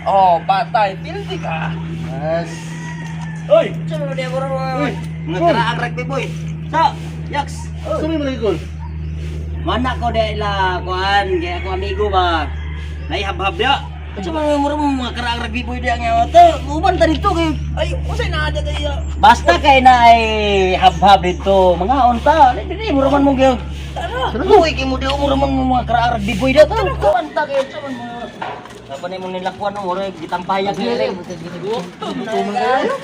Oh, patay, pildi ka. Yes. Oy, Sa mga di mura mga mga karaang rugby boy. Sa, yaks. Sorry man lagi, Kol. Mana ko di ila kuan kay ako amigo ba. Naihabhab ya. Sa mga mura mo mga karaang rugby boy diya nga to. Uban ta dito kay Ay, usay na ada tayo. basta kay na ay habhab dito. Mga unta. Dili mura man mo gyud. Tara. Luwi kay mo di mura man mo mga karaang rugby boy dito. Kuan ta kay sa man mo. Dapat nimo nilakwan mo mura gitampayak ni rin. Gutom na kayo.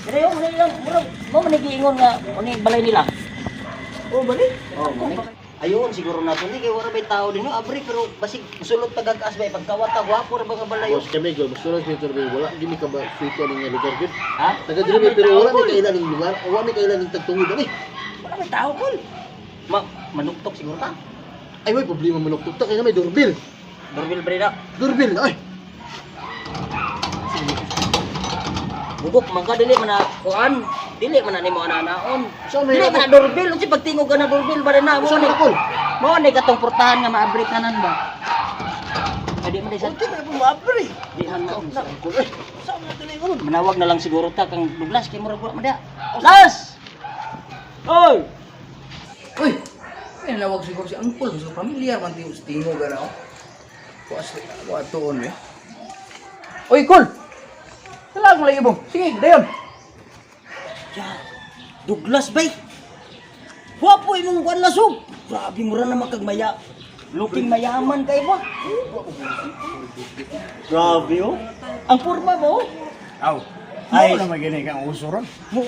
Dire mo nila mura mo man giingon nga uni balay nila. Oh, bali. Oh, mani. Ayun siguro na to ni kay wala may tao din abri pero basig sulod tagagas ba pagkawat ta gwapo ra ba nga balayo. Boss kami, Kol. Mas suras nito rin. Wala gini ka ba suito ning lugar gud. Ha? Taga diri pero wala may kailan ning lugar. Wala may kailan ning tagtungod ani. Wala may tao kol. Ma manuktok siguro ta. Ay, may problema manuktok ta kay nga may doorbell. Doorbell bre na. Doorbell ay. Bugok man ka dili man na kuan. Dili man na nimo ananaon. Saan may Dili man na doorbell unsa pagtingog ka na doorbell ba na mo Saan ni. na, Kol? Mo ni katong portahan nga maabri tanan ba. Ay, di man di sa Unti man po maabri. di man na. Kol, ay. Saan na tuloy ko? Manawag na lang siguro ta kang Douglas kay murag wala man diha. Las! Oy! Uy. Ay, nawag siguro si Uncle, so familiar man tiyo sa tingog ana. Kuas ko atuon eh. Oy, Kol. Talag mo lagi mo. Sige, dayon. Ya, Douglas bay. Wapo imong kuan lasog. Grabe mura na makagmaya. Looking mayaman kay ba? Grabe oh. Ang porma mo. Aw. Ay. Ay, na magini kang uso ron.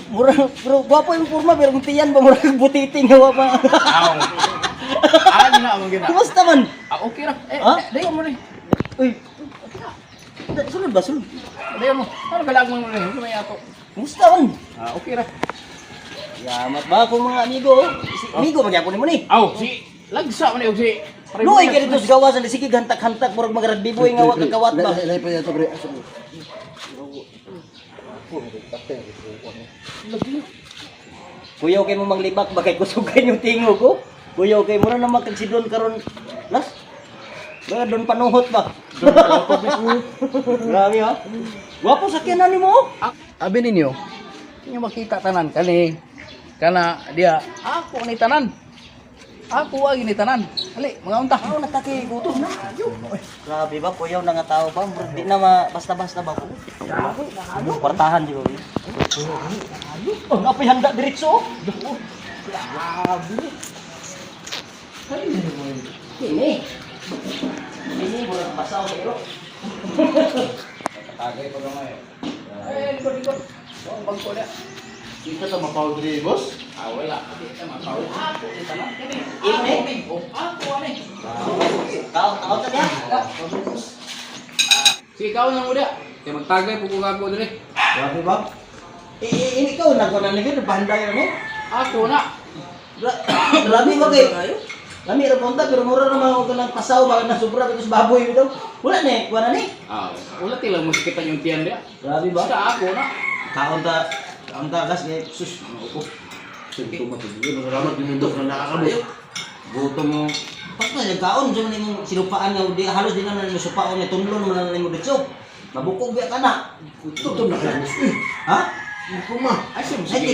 Mura pero gwapo imong porma pero kung tiyan ba mura kag butiting nga wa pa. Aw. Ah, di na mo gina. Kumusta man? Ah, okay ra. Eh, Ha? dayon mo ni. Uy. Sulod ba sulod? Dayon mo. Ano galag mo ni? May ato. Kumusta man? Ah, okay ra. Yamat ba akong mga amigo? Oh. Si amigo magyapon nimo ni. Aw, si lagsa man ni og si Luoy kay dito sa gawas sige hantak-hantak murag mga rugby boy nga wa kakawat ba. Lay pa yato pre. Asa mo? Kuyaw kay mo manglibak ba kay kusog kay yung tingog ko. Kuyaw kay mura na magkagsidon karon. Las. Ba doon panuhot ba? Grabe ha. Gwapo sa kiyanan nimo. Oh. Abi ninyo, inyo makita tanan kani kana dia ako ni tanan. Ako ang ni tanan. Ali, mga unta. Ako nataki gutom na. Grabe ba kuyaw na nga tao ba? Murag di na ma basta-basta ba ko. Kwartahan di ba? Oh, napay handa diretso. Oh. Grabe. Kini. Kini murag basaw sa iro. Tagay pa gamay. Eh, likod likod. Ang bangko dia. Kita ta mapaw diri, boss. Ah, wala. Di ta mapaw. Ako ni tanan kani. Imo Ako ni? ni. Oh, ako ani. Tao, tao ta niya. Sige, ikaw na mo dia. Kay magtagay po ko ako diri. Grabe ba? Eh, eh, eh, ikaw nagkuha na nila, bahanda yun eh. Ako na. Grabe ba kay? Lami ra punta pero mura na mga kanang pasaw ba na sobra kay sa baboy bitaw. Wala na eh, kuha na ni. Ah, wala tila mo kita yung tiyan dia. Grabe ba? Basta ako na. Kaon ta gas kay sus. Ako. Sige, tumatugin. Salamat din ito na nakakabot. Gutom mo. Pas na yung kaon sa man imong sinupaan nga di halos di na nimo supaon ni tunlon man na nimo ditso. Mabukog biya ka na. Gutom na kayo, boss. Eh, Ha? gutom ma. Ay, sige, Ay, sige.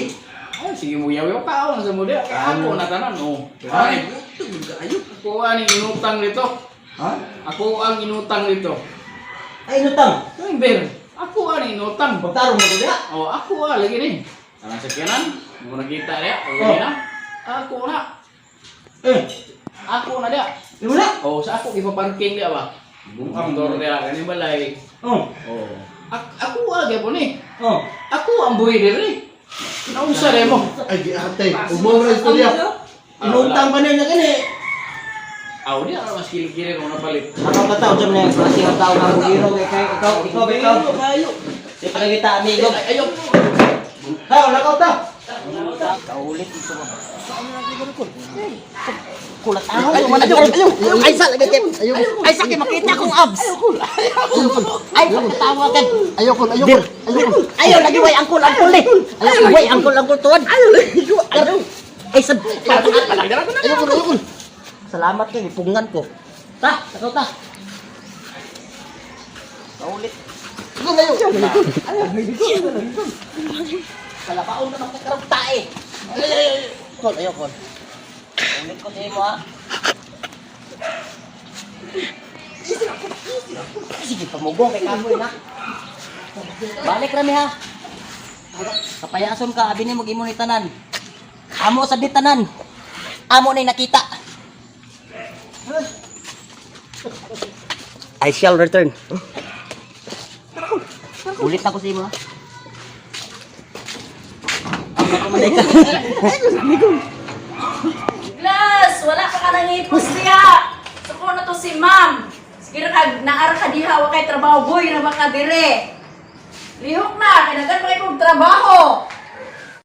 Ay, sige mo yaw kaon sa mo dia. Kay ako na tanan oh. Ay, Gutom kayo. ako ang inutang nito. Ha? Ako ang inutang nito. Ay inutang. Ember, ako ang inutang. Pagtarong mo diya. Oh, ako ah, lagi ni. Alang sakyanan, mo nakita dia, Oh. oh. na. Ako na. Eh, Ako na dia. di wala. Oh, sa ako ipa-parking dia ba? Bungkam. Motor dia kani balay. Oh. Oh. Ako ah gyapon ni. Oh. Ako ang buhi diri. Naunsa re mo? Ay, di ate. Umaw na istorya. Inutang pa niya kani. Aw, di ako mas kilikili kung napalit. Ako ka tao dyan na yung klase ang tao na bugiro kay kay ikaw ikaw ikaw. Di pa kita amigo. Ay, ayaw. Tao lakaw ta. Kaulit ito ba? Kulat ahon man ayaw ayaw ay sa lagi kay ay sa kay makita kong abs. Ay pagkatawa kay Ayaw ko, ayaw ko. Ayaw ko. ayaw lagi way angkol angkol ni. Way angkol angkol tuan. Ayaw lagi ay sa Ayaw ko, ayaw ko. Salamat kay gipungan ko. Ta, takaw ta. Kaulit. Sige layo. Kalabaon na man ka tae. Ay, ay, ay. Kol, ayo kol. Ulit ko sa imo ha. Sige, pamugong kay kamoy na. Balik rami ha. Kapayason ka, abi nimo gimo ni tanan. Amo sa di tanan. Amo na nakita. I shall return. Ulit na ko sa imo ha. Ako man ka. Glass! Wala ka nangipos diha! Suko na to si ma'am! Sige ra ka, naara ka diha, wa kay trabaho, boy, na ba ka dire? Lihok na, kay nagan pa kay kong trabaho!